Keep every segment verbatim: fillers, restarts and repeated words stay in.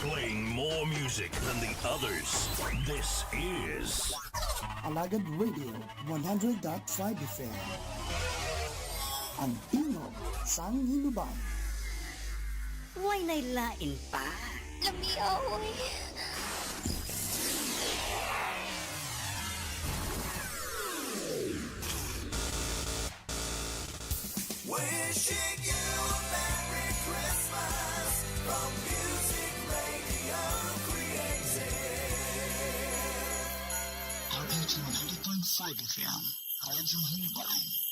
Playing more music than the others. This is Alagad Radio one hundred dot five F M. Ang tingog sang Hinubay. Way nay lain pa. Lamia, oy. Wishing you a Merry Christmas from Music Radio Creative. R H one hundred point five F M, Radyo Hinubay.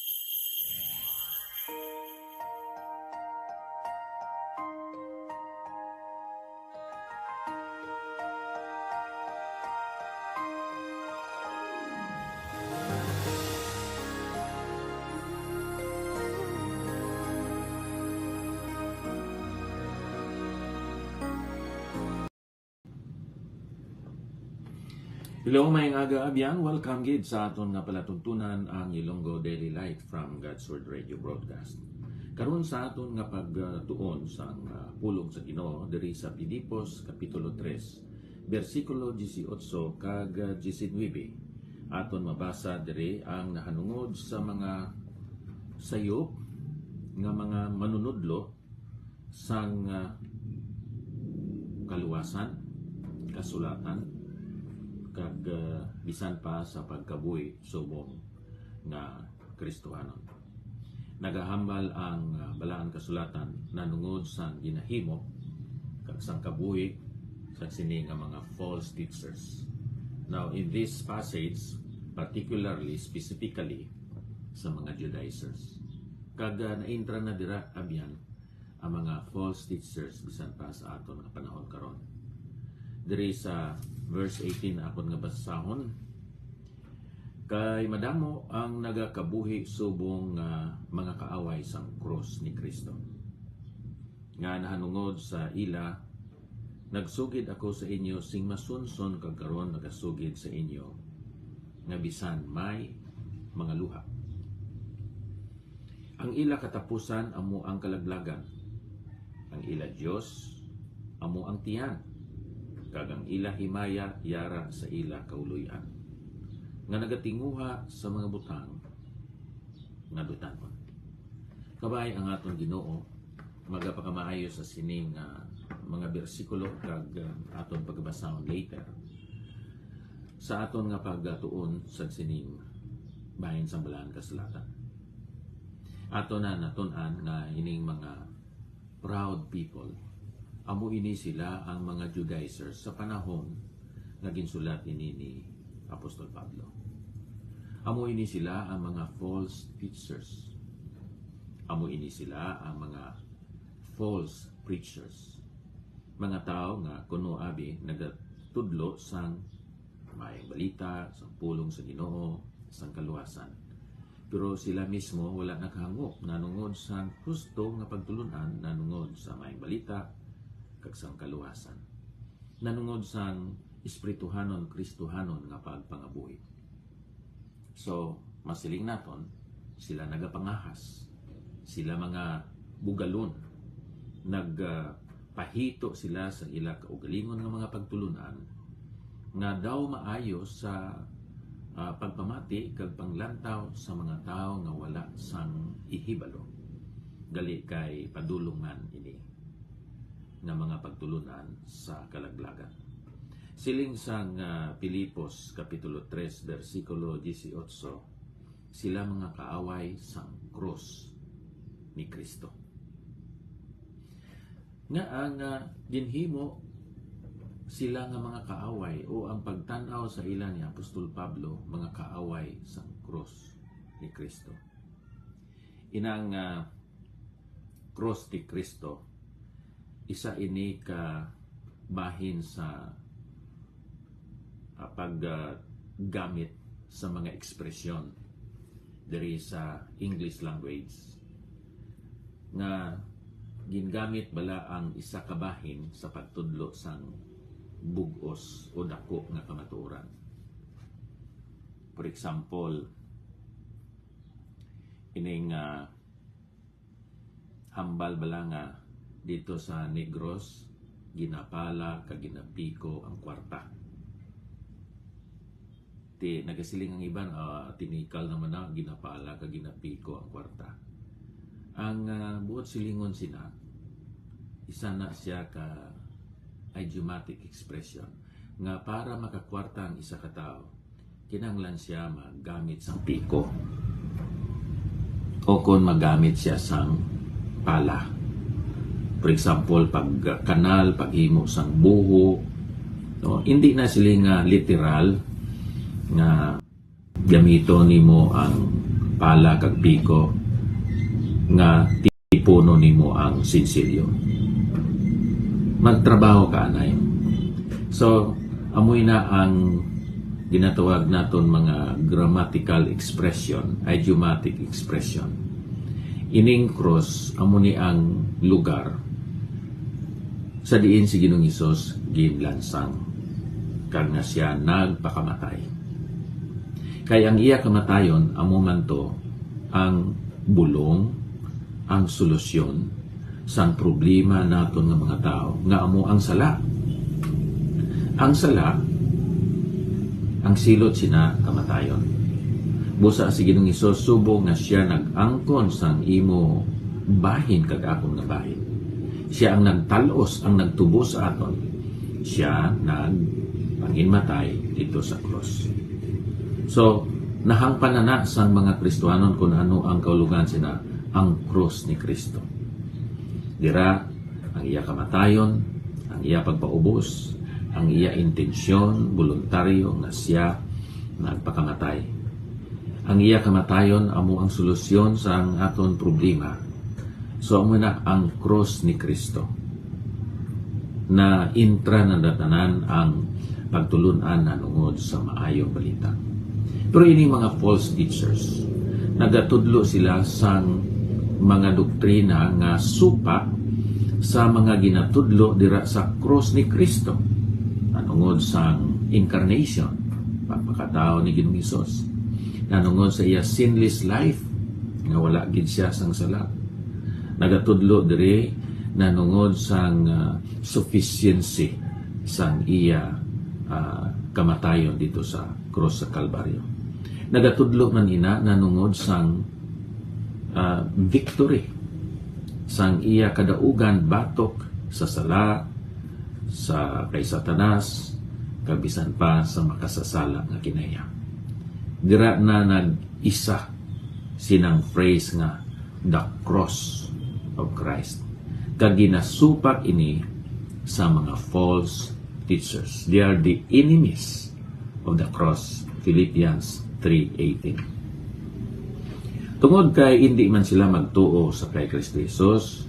Hello, maayong aga, abyan. Welcome gid sa aton nga palatuntunan, ang Ilonggo Daily Light from God's Word Radio Broadcast. Karon sa aton nga pagtuon sang, ah, pulong sa Ginoo diri sa Filipos Kapitulo tres, bersikulo dieciocho kag, ah, diecinuebe. Aton mabasa diri ang nahanungod sa mga sayop nga mga manunodlo sang, ah, kaluwasan, kasulatan, kag, ah, bisan pa sa pagkabuhi subong nga Kristohanon. Nagahambal ang, ah, Balaan Kasulatan nanungod sang ginahimo kag sang kabuhi sa sini nga mga false teachers. Now, in this passage, particularly, specifically, sa mga Judaizers. Kag, ah, naintra na dira, abyan, ang mga false teachers bisan pa sa aton nga panahon karon. Diri sa verse eighteen akon nga basahon, kay madamo ang nagakabuhi subong nga mga kaaway sang krus ni Cristo, nga nahanungod sa ila nagsugid ako sa inyo sing masunson, kag karon nagasugid sa inyo nga bisan may mga luha. Ang ila katapusan amo ang kalaglagan, ang ila dios amo ang tiyan, kag ang ila himaya yara sa ila kauloy-an, nga nagatinguha sa mga butang nga dutan-on. Kabay ang aton Ginoo magapakamaayo sa sining, ah, mga bersikulo kag, ah, aton pagbasahon later sa aton nga pagatuon sa sining bahin sang Balaan Kasulatan. Ato na natun-an nga ining mga proud people, amo ini sila ang mga Judaizers sa panahon nga ginsulat ini ni Apostol Pablo. Amo ini sila ang mga false teachers. Amo ini sila ang mga false preachers. Mga tawo nga kuno abi nagatudlo sang maayong balita, sang pulong sa Ginoo, sang kaluwasan. Pero sila mismo wala nakahangop nanungod sang husto nga pagtulon-an nanungod sa maayong balita kag sang kaluwasan, nanungod sang espirituhanon, Kristohanon nga pagpangabuhi. So, masiling naton, sila nagapangahas, sila mga bugalon, nag, ah, pahito sila sa ila kaugalingon nga mga pagtulon-an nga daw maayo sa, ah, pagpamati kag panglantaw sa mga tawo nga wala sang ihibalo. Gali kay padulongan ini nga mga pagtulon-an sa kalaglagan. Siling sang, ah, Filipos Kapitulo tres, bersikulo dieciocho, sila mga kaaway sang krus ni Cristo. Nga ang, ah, ginhimo sila nga mga kaaway, o ang pagtan-aw sa ila ni Apostol Pablo, mga kaaway sang krus ni Cristo. Inang, ah, krus ni Cristo, isa ini ka bahin sa, ah, pag, ah, gamit sa mga ekspresyon diri sa English language nga gingamit bala ang isa ka bahin sa pagtudlo sang bug-os o dako nga kamatuoran. For example, ining, ah, hambal bala nga dito sa Negros, Ginapala kag ginapiko ang kwarta. Ti, nagasiling ang iban, "Ah, tinikal naman na, ginapala kag ginapiko ang kwarta." Ang, ah, buot silingon sina, isa na siya ka idiomatic expression nga para makakwarta ang isa ka tawo, kinahanglan siya magamit sang piko o kon magamit siya sang pala. For example, pag, ah, kanal, paghimo sang buho, no? Hindi na sila nga literal nga gamiton nimo ang pala kag piko nga tipunon nimo ang sinsilyo. Magtrabaho ka, anay. So, amoy na ang ginatawag naton mga grammatical expression, idiomatic expression. Ining cross, amo ni ang lugar sa diin si Ginoong Hesus ginlansang, kag nga siya nagpakamatay. Kay ang iya kamatayon amo man to ang bulong, ang solusyon sang problema naton nga mga tawo, nga amo ang sala. Ang sala, ang silot sina kamatayon. Busa si Ginoong Hesus, subong nga siya nag-angkon sang imo bahin kag akon nga bahin. Siya ang nagtal-os, ang nagtubos sa aton. Siya nagpanginmatay dito sa krus. So, nahangpan na na sang mga Kristohanon kung ano ang kaulugan sina ang krus ni Kristo. Dira, ang iya kamatayon, ang iya pagpaubos, ang iya intensyon, boluntaryo nga siya nagpakamatay. Ang iya kamatayon amo ang solusyon sa ang aton problema. So, amo na ang krus ni Kristo. Na intra na natanan ang pagtulun-an nanungod sa maayong balita. Pero ining mga false teachers, nagatudlo sila sang mga doktrina nga supak sa mga ginatudlo dira sa krus ni Kristo, nanungod sang incarnation, pagpakatawo ni Ginoong Hesus, nanungod sa iya sinless life, nga wala gid siya sang sala. Nagatudlo diri nanungod sang, ah, sufficiency sang iya, ah, kamatayon dito sa krus sa Kalbaryo. Nagatudlo man ina nanungod sang, ah, victory sang iya kadaugan batok sa sala, sa kay Satanas, kag bisan pa sa makasasala nga kinaiya. Dira na nag-isa sinang phrase nga the cross of Christ. Kag ginasupak ini sa mga false teachers. They are the enemies of the cross, Philippians three eighteen. Tungod kay indi man sila magtuo sa kay Kristo Jesus,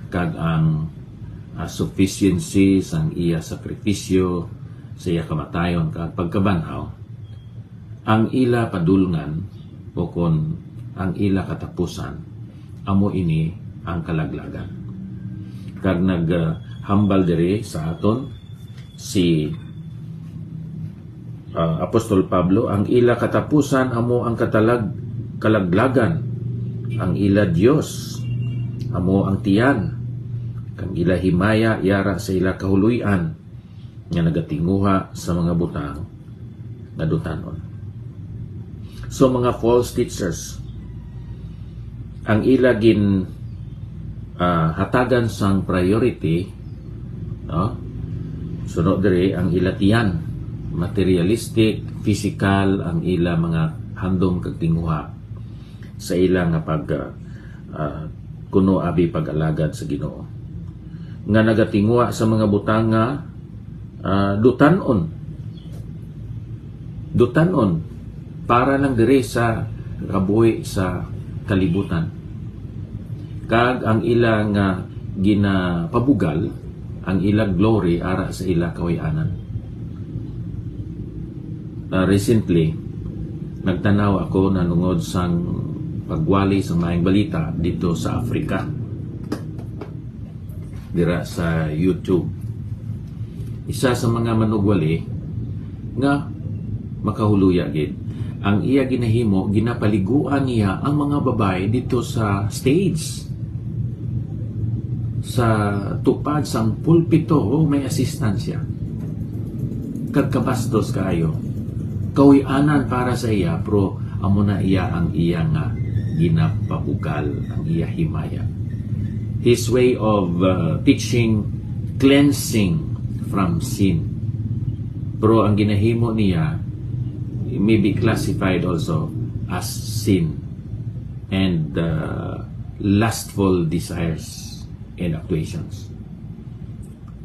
kag ang, ah, sufficiency sang iya sakripisyo, sa iya kamatayon kag pagkabanhaw, ang ila padulngan, o kon ang ila katapusan, amo ini ang kalaglagan. Kag nag, ah, hambal diri sa aton si, ah, Apostol Pablo, ang ila katapusan amo ang katalag-, kalaglagan, ang ila Dios amo ang tiyan, kag ila himaya yara sa ila kahuloy-an nga nagatinguha sa mga butang nga dutan-on. So, mga false teachers, ang ila gin, ah, hatagan sang priority, no? Suno diri ang ila tiyan, materialistic, physical, ang ila mga handom kag tinguha sa ila nga pag, ah, ah, kuno abi pag-alagad sa Ginoo, nga nagatinguha sa mga butang nga, ah, dutan-on. Dutan-on para lang diri sa kabuhi sa kalibutan. Kag ang ila nga ginapabugal, ang ila glory ara sa ila kahuy-anan. Ah, recently, nagtanaw ako nanungod sang pagwali sang Maayong Balita dito sa Africa, dira sa YouTube. Isa sa mga manugwali nga makahuluya gid. Ang iya ginahimo, ginapaliguan niya ang mga babayi dito sa stage. Sa tupad sang pulpito, oh, may assistant siya. Kag kabastos kaayo. Kahuy-anan para sa iya, pero amo na iya ang iya nga ginapabugal, ang iya himaya. His way of, uh, teaching, cleansing from sin. Pero ang ginahimo niya may be classified also as sin and, uh, lustful desires and actuations.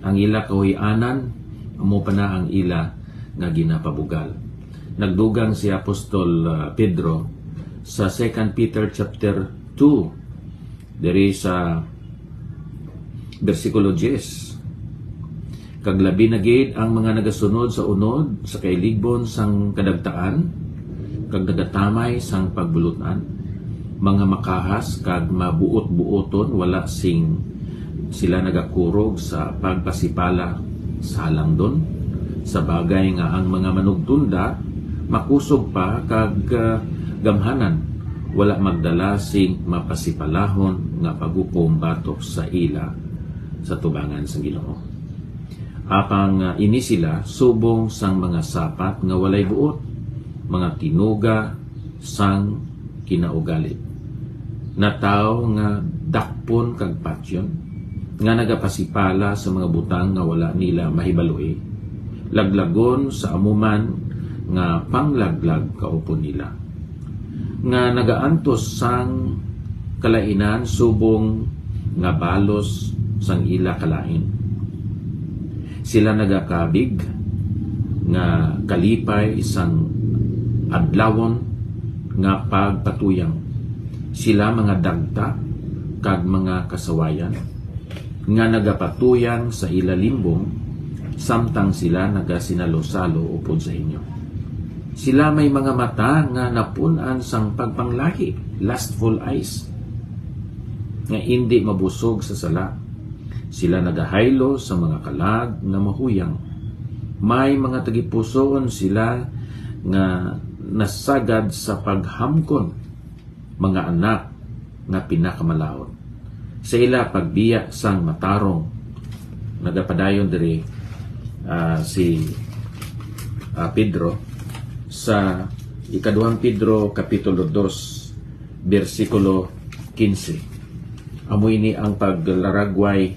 Ang ila kahuy-anan, amo pa na ang ila nga ginapabugal. Nagdugang si Apostol, uh, Pedro sa Second Peter chapter two, diri sa bersikulo diyes, "Kag labi na gid ang mga nagasunod sa unod sa kailigbon sang kadagtaan, kag nagatamay sang pagbulut-an, mga makahas kag mabuot-buoton, wala sing sila nagakurog sa pagpasipala sa halangdon, sa bagay nga ang mga manugtunda makusog pa kag, ah, gamhanan, wala magdala sing mapasipalahon nga paghukom batok sa ila sa tubangan sang Ginoo. Apang, ah, ini sila subong sang mga sapat nga walay buot, mga tinuga sang kinaugali, na tawo nga dakpon kag patyon, nga nagapasipala sa mga butang nga wala nila mahibaloi, laglagon sa amo man nga panglaglag kaupod nila, nga nagaantos sang kalainan subong nga balos sang ila kalain. Sila nagakabig nga kalipay sang adlawon nga pagpatuyang. Sila mga dagta kag mga kasawayan nga nagapatuyang sa ila limbong, samtang sila nagasinalosalo upod sa inyo. Sila may mga mata nga napun-an sang pagpanglahi, lustful eyes, nga indi mabusog sa sala. Sila nagahaylo sa mga kalag nga mahuyang. May mga tagipusoon sila nga nasagad sa paghamkon, mga anak nga pinakamalaut. Sa ila pagbiya sang matarong, nagapadayon diri, ah, si, ah, Pedro sa ikaduhang Pedro kapitulo dos, bersikulo kinse. Amo ini ang paglaragway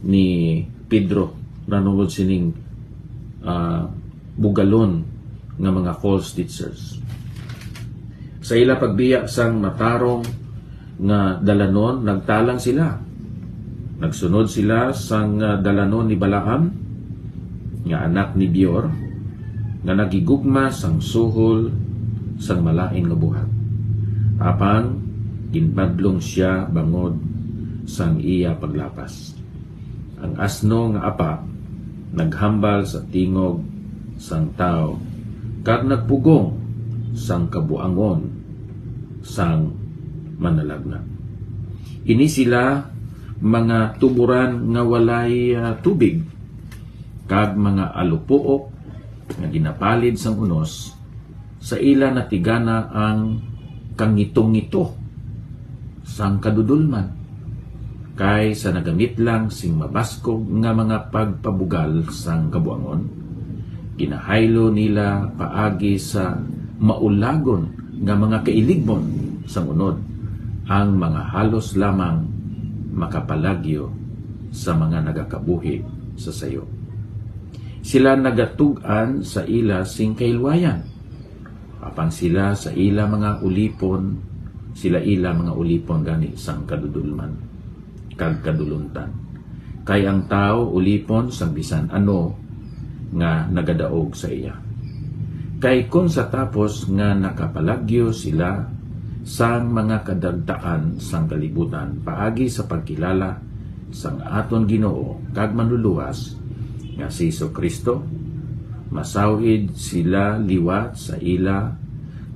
ni Pedro nanungod sining, ah, bugalon nga mga false teachers. Sa ila pagbiya sang matarong nga dalanon, nagtalang sila. Nagsunod sila sang, ah, dalanon ni Balaam, nga anak ni Beor, nga naghigugma sang suhol sang malain nga buhat. Apang ginbadlong sia bangod sang iya paglapas. Ang asno nga apa naghambal sa tingog sang tawo, kag nagpugong sang kabuangon sang Manalagna. Ini sila mga tuboran nga walay, ah, tubig, kag mga alupook nga ginapalid sang unos, sa ila natigana ang kangitungito sang kadudolman, kay sa nagamit lang sing mabaskog nga mga pagpabugal sang kabuangon, ginahaylo nila paagi sa maulagon nga mga kailigbon sang unod ang mga halos lamang makapalagyo sa mga nagakabuhi sa sayo. Sila nagatug-an sa ila sing kahilwayan, apang sila sa ila mga ulipon, sila ila mga ulipon gani sang kadudulman kag kaduluntan. Kay ang tawo ulipon sang bisan ano nga nagadaog sa iya. Kay kon sa tapos nga nakapalagyo sila sang mga kadagtaan sang kalibutan paagi sa pagkilala sang aton Ginoo kag Manluluwas nga si Jesu-Cristo, masawid sila liwat sa ila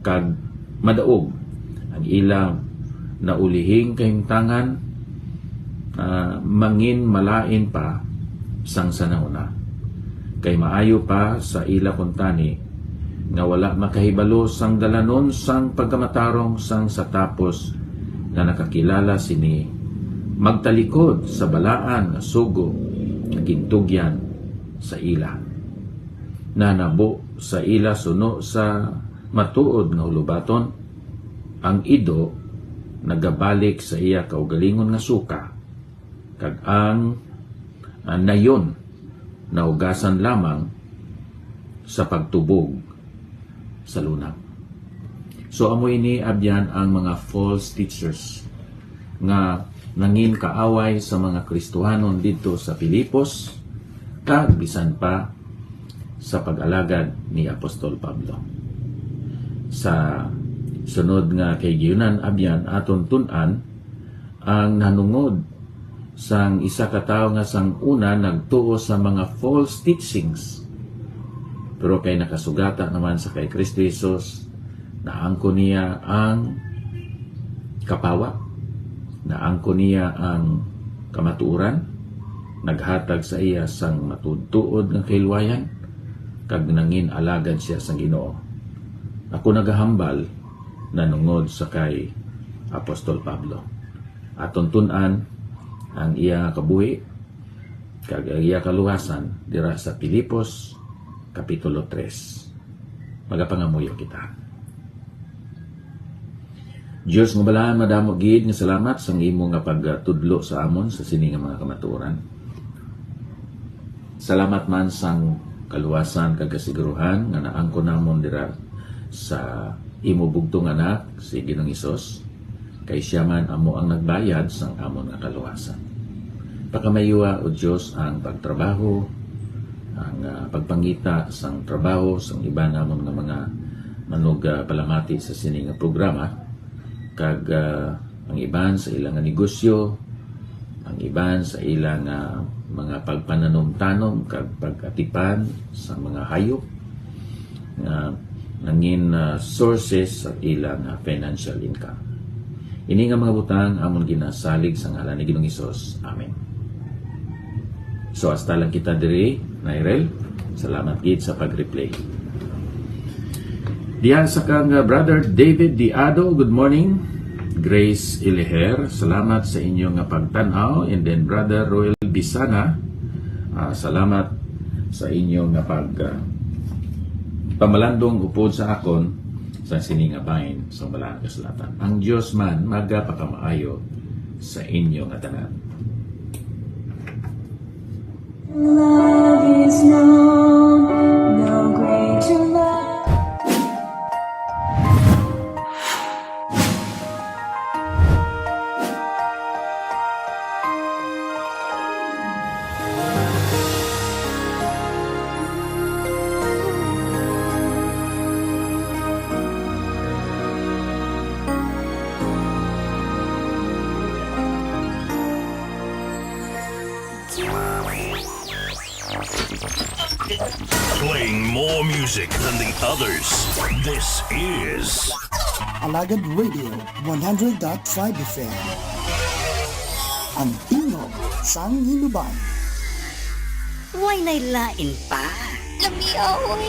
kag madaog ang ila naulihing kahimtangan, ah, mangin malain pa sang sa nauna. Kay maayo pa sa ila kuntani nga wala makahibalo sang dalanon sang pagkamatarong sang sa tapos nga nakakilala sini magtalikod sa balaan nga sugo nga gintugyan sa ila. Nanabo sa ila suno sa matuod nga hulobaton, ang ido nagabalik sa iya kaugalingon nga suka, kag ang, ah, nayon naugasan lamang sa pagtubog sa luna. So, amo ini, abyan, ang mga false teachers nga nangin kaaway sa mga Kristiyanon didto sa Filipos, kag bisan pa sa pag-alagad ni Apostol Pablo. Sa sunod nga kahigayonan, abyan, aton tun-an ang nahanungod sang isa ka tawo nga sang una nagtuo sa mga false teachings, pero kay nakasugata naman sa kay Kristo Jesus, naangkon niya ang kapawa, naangkon niya ang kamatuoran, naghatag sa iya sang matuod-tuod nga kahilwayan, kag nangin alagad siya sang Ginoo. Ako nagahambal nanungod sa kay Apostol Pablo. Aton tun-an ang iya kabuhi kag ang iya kaluwasan dira sa Filipos, Kapitulo tres. Magapangamuyo kita. Dios nga balaan, madamo gid nga salamat sang imo nga pagtudlo sa amon sa sini nga mga kamatuoran. Salamat man sang kaluwasan kag kasiguruhan nga naangkon namon dira sa imo bugtong Anak, si Ginoong Hesus, kay siya man amo ang nagbayad sang amon nga kaluwasan. Pakamayua, O Dios, ang pagtrabaho, ang, ah, pagpangita sang trabaho sang iban namon nga mga manug-, ah, palamati sa sini nga programa, kag, ah, ang iban sa ila nga negosyo, ang iban sa ila nga mga pagpananumtanom kag pag-atipan sa mga hayop nga nangin, ah, sources sa ila nga financial income. Ini nga mga butang amon ginasalig sa ngalan ni Ginoong Hesus. Amen. So, hasta lang kita diri, Nairel. Salamat gid sa pag-replay. Diya sa kang, uh, Brother David Diado, good morning. Grace Iliher, salamat sa inyo nga pagtan-aw. And then Brother Roel Bisana, ah, salamat sa inyo nga pag, ah, pamalandong upod sa akon sa sini nga bahin sa Balaan Kasulatan. Ang Dios man magapakamaayo sa inyo nga tanan. Love is no, no greater love. Playing more music than the others. This is Alagad Radio, one hundred dot five F M. Ang tingog sang Hinubaan. Way nay lain pa. Lamia, oy.